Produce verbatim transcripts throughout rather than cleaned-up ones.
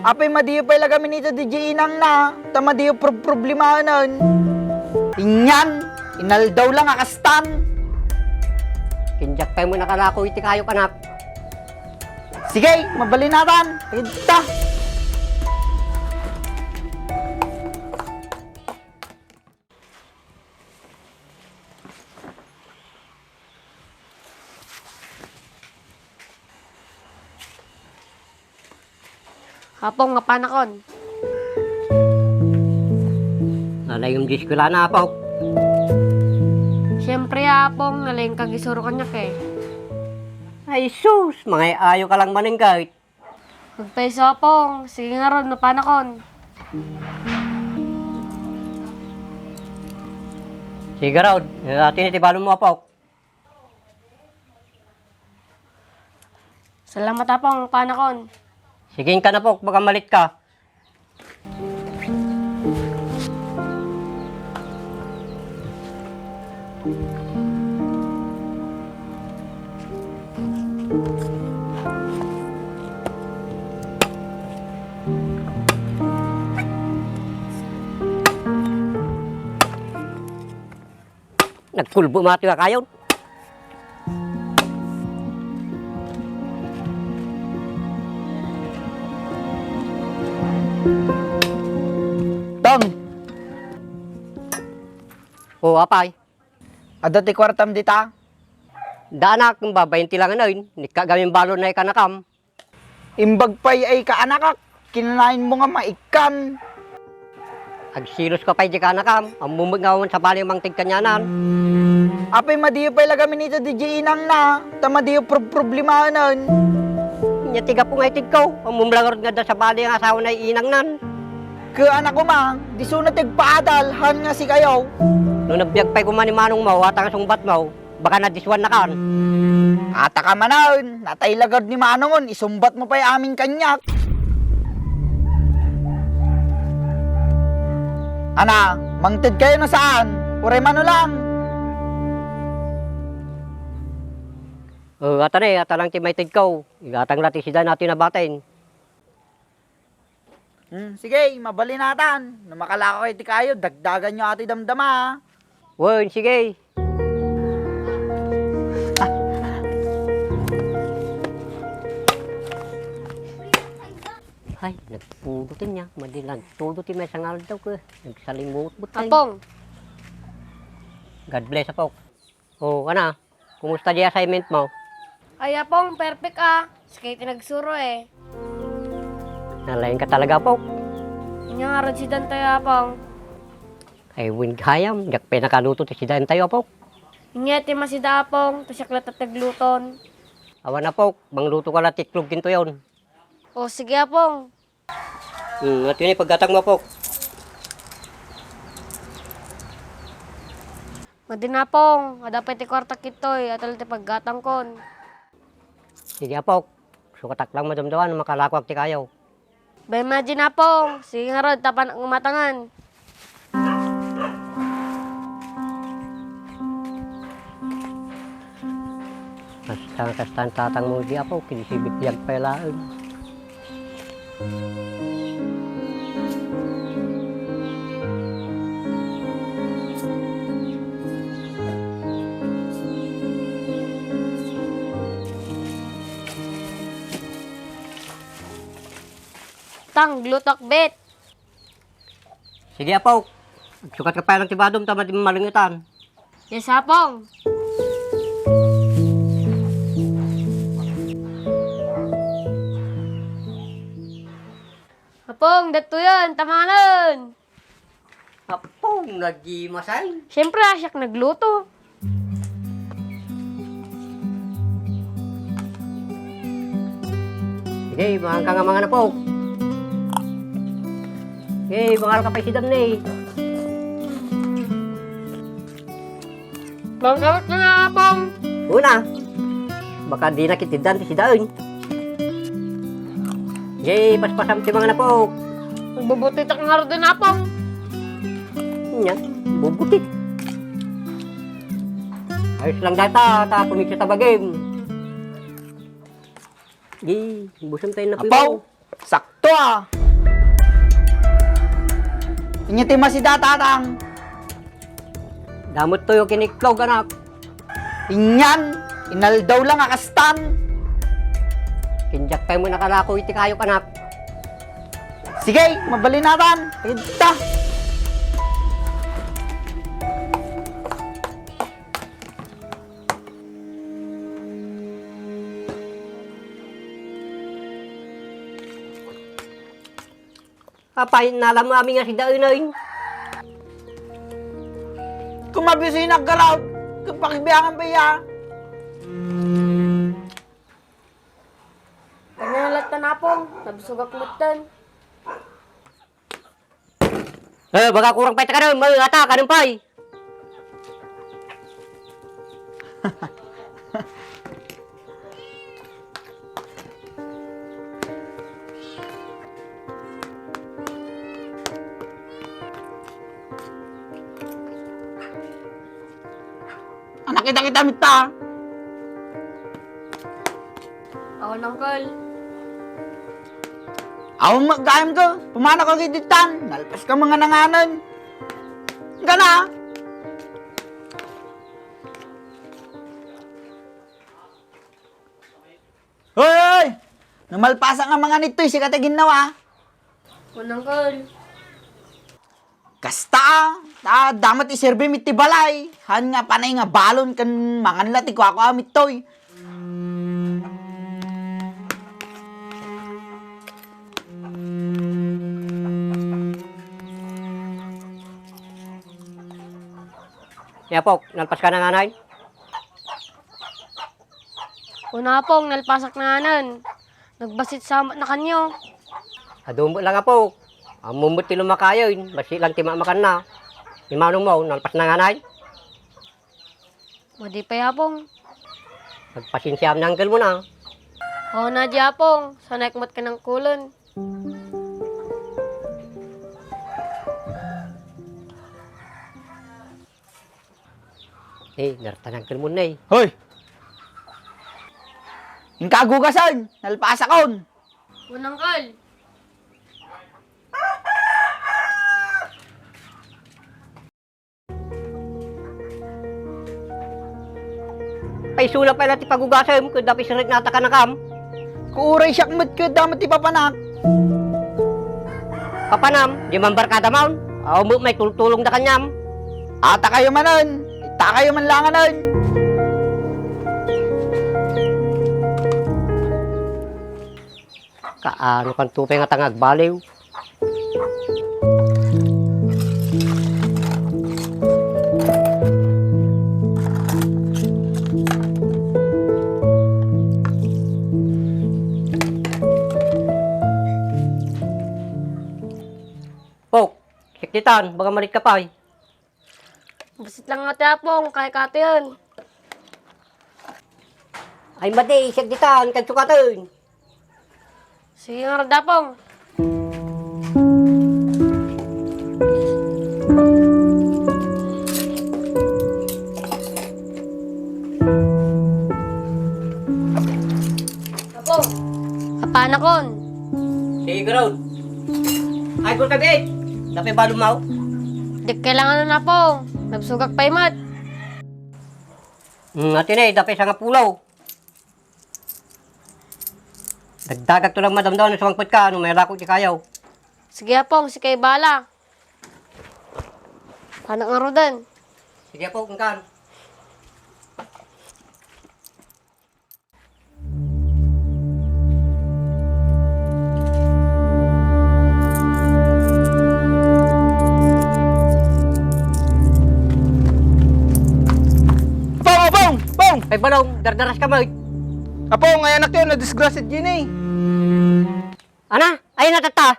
Apay, madiyo pay la gamin ita diay inangna, ta madiyo prob-, problemaenen. Inyan, inaldaw lang a kastan. Kindiak pay met nakalako iti kayok, anak. Sige, mabalinatan. Ita. Apong, apanakon. Nalaingem diay eskuelana, Apok? Siempre, Apong, nalaingka nga isuro kaniak, eh. Ay, sus! Mangay-ayoka lang manen, gayt. Agpayso, Apong. Sige ngarud, apanakon. Sige ngarud. Ati ni ti balonmo, Apok. Salamat, Apong, apanakon. Sige, inka na, Apok, baka malitka. Nagkulbo met ti kakayon. Tong! O, apay? Adda ti kuartam dita? Daanak, babaen ti langen, nikka gamin balon nga ikanakam. Imbag pay a ikaanakak, kinanayon mo nga maikkan. Agseloska pay diay kaanakam, ammom met nga awan sabali a mangted kanianan. Apay, madiyo pay la gamin ita diay inangna, ta madiyo prob-, problemaenen. Nia ti gapu nga itedko, ammom la ngarud nga adda sabali nga asawana ti inangnan. Ket anak koma, disona ti agpaadal, haan nga sikayo. No nabiag pay koma ni manongmo, ata nga sungbatmo, baka nadisuannakan. Ata ka manen, natay la ngarud ni manongon, isungbatmo pay amin kaniak. Ana, mangted kayo no saan? Uray mano lang. O, ata ne, ata lang ti maitedko. Igatang la ti sida nga ati nabatin. Hmm, sige, mabalinatan. No makalako kayo ti kayo, dagdaganyo atoy damdama, a. Wen, sige. Ay, nagpudo ti nia. Madi nagtudo ti maysa nga aldaw ket nagsalimutbot tayo. Apong! God bless, Apok. O, ana? Kumusta di assignment mo? Ay, Apong, perfect a. Sika ti nagsuro e. Nalaingka talaga, Apok. Ania ngarud sidantayo, Apong? Ay, wen gayam, diak pay nakaluto ti sidantayo, Apok. Ania ti masida, Apong, ta siak latta ti agluton. Awan, Apok, manglutoka la ti itlog ken tuyon. O, sige, Apong. Hmm, ati ni paggatangmo, Apok. Madi na, Apong, adda pay ti kuartak ditoy, ata la ti paggatangkon. Sige, Apok. Sukatak lang madamdama no makalakoak ti kayo. Bay, madi na, Apong. Sige ngarud, tapno umatangan. Basta nga kastan tatangmo idi, Apok, ket sibit diak pay laeng. Tang, aglutoak, bet. Sige, Apok. Agsukatka pay lang ti badom ta madi malingetan. Yes, Apong. Apong, daytoyen, ta manganen. Apong, nagimasay. Siyempre, a, siak nagluto. Sige, manganka nga mangan, Apok. Sige, manganka pay sidanmi. Mangawat na nga, Apong. Una, baka di na kitiddan ti sidaen. Sige, paspasam ti mangan, Apok. Magbubutitak ngaruden, Apong. Nia, bubutit. Ayos lang dayta, ta pumigsa ta bagim. Di, busem tayo na Apaw, sakto Wa! Inya ti masida, tatang. Damot toyo kiniklog, anak. Inyan, inaldaw lang a kastan. Kindiak pay mo nakalako iti kayok, anak. Sige, mabalinatan. Ita. Apay, nalamo amin nga sidaenay. Kumabisin aggarud, ket pakibiangan pay ya. Kanya latta, Apong, nabsogak metten. Eh, baga kurang pay ta kanem, eh, ata, kanem pay. Anak, kita-kita mi ta. Awan, Uncle. Awan met gayam ka. Pumanaw ka ket ditan. Nalpas ka nga nanganen. Gana. Hoy, hoy! Namalpasak nga mangan itoy, sika ti ginnawa. Awan, Uncle. Kasta, ta, damat iserbi mi ti balay. Han nga panay nga balon ken mangan la ti kuakua mi toy. Ni Apok, nalpas ka na nga, Nay? Una, Apong, nalpasak na nganen. Nagbassit sa met na kanyo. Adu met lang, Apok. Ammom met ti lumakayen, bassit lang ti maamakanna. Ni manong mo, nalpas na nga, Nay? Madi pay, Apong. Nagpasensiaam ni uncle mo na. Oo na, di, Apong. Sanay met ka ng kulen. Eh, nartanang ken mo, Nay. Hoy! Inka agugasen! Nalpasakon! Unang kal. Paisuna pay la ti pagugasem, ket dapay sirek nata kanakam. Kuuray siak met ket damo ti papanak. Papanam, di man barkada maon. Aw met may tultulong da kaniam. Ata kayo manen, ita kayo man langanen. Kaano kanto pay nga ta nga agbaliw? Pok, sikditan, baga malit ka pay. Basit lang nga ti Apong, kay katiyen. Ay, madi, siagditan, kad sukaten. Sige nga, Radapong. Apong. Apanakon. Sige, Rod. Ay, gul ka, Bit. Dapay balon mo? Di kailangan na, Apong. Nabsugak pay met. Hmm, ati na, eh, dapay sangapulo. Dagdagak to lang madamdam no sumangpet ka, no mailako ti kayaw. Sige, Apong, sikay bala. Panak nga ruden. Sige, Apong, engkan. Apong, Apong, Apong! Ay, Balong, dardaras ka, Mike. Apong, ay anak yun, nadisgrasya, Jenny. Ana, ay, natatta.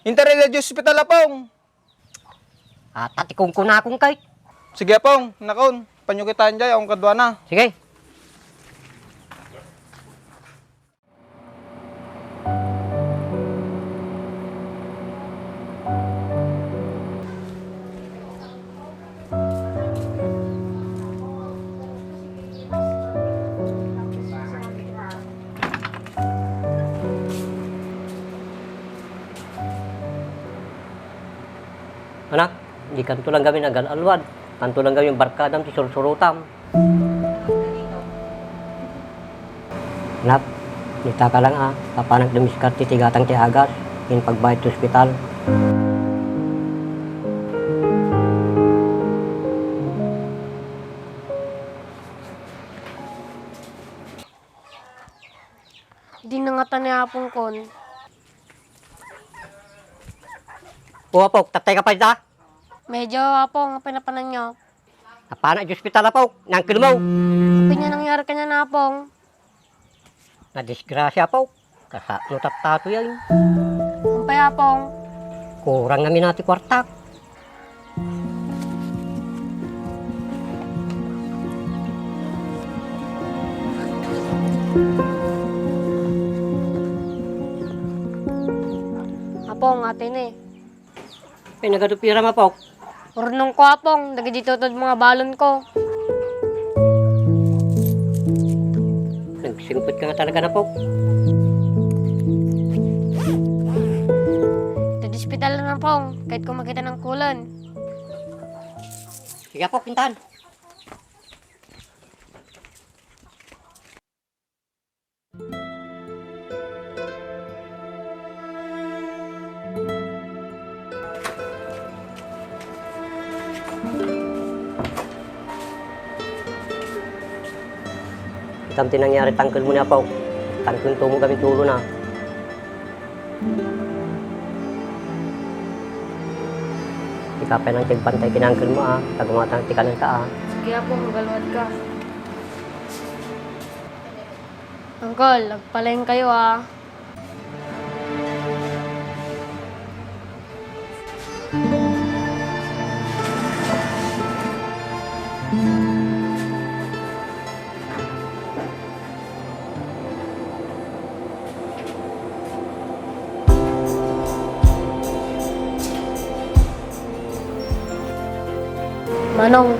Inter ila di ospital, Apong. Ata ti kunkunakon kay. Sige, Apong, nakon. Panyukitan jay, akon kaduana. Sige. Anak, dikanto lang gamin agal-alwad. Kanto lang gamin barkadam ti sursurotam. Anak, ditaka lang a, papanak dumiskarte ti gatang ti agas, ken pagbayad ti ospital. Di nangatan ni apongkon. O, apok, tattay ka pay da? Medyo, apong, pinapananyo. Napanak iti ospital, apok, nangkelmo. Apay nga nangyari kanian, apong? Nadisgrasya, apok. Kasano tattato yan? Apay, apong? Kurang ngamin ti kuartak. Apong, ati ni. Ay, nagadu piram, apok? Urnongko, apong, dagiti tutod mga balonko. Nagsingpet ka nga talaga, apok. Iti ospital na, apong, kayatko makita ni angkolon. Sige, apok, intan. Itam ti nangyari ti angkelmo ni apok. Tangkento mo gamin ti ulona. Ika pay nang ti agbantay ken ni angkelmo a, ta gumatang ti kanenta a. Sige, apong, agalwadka. Angkol, agpalaing kayo, ah. Manong,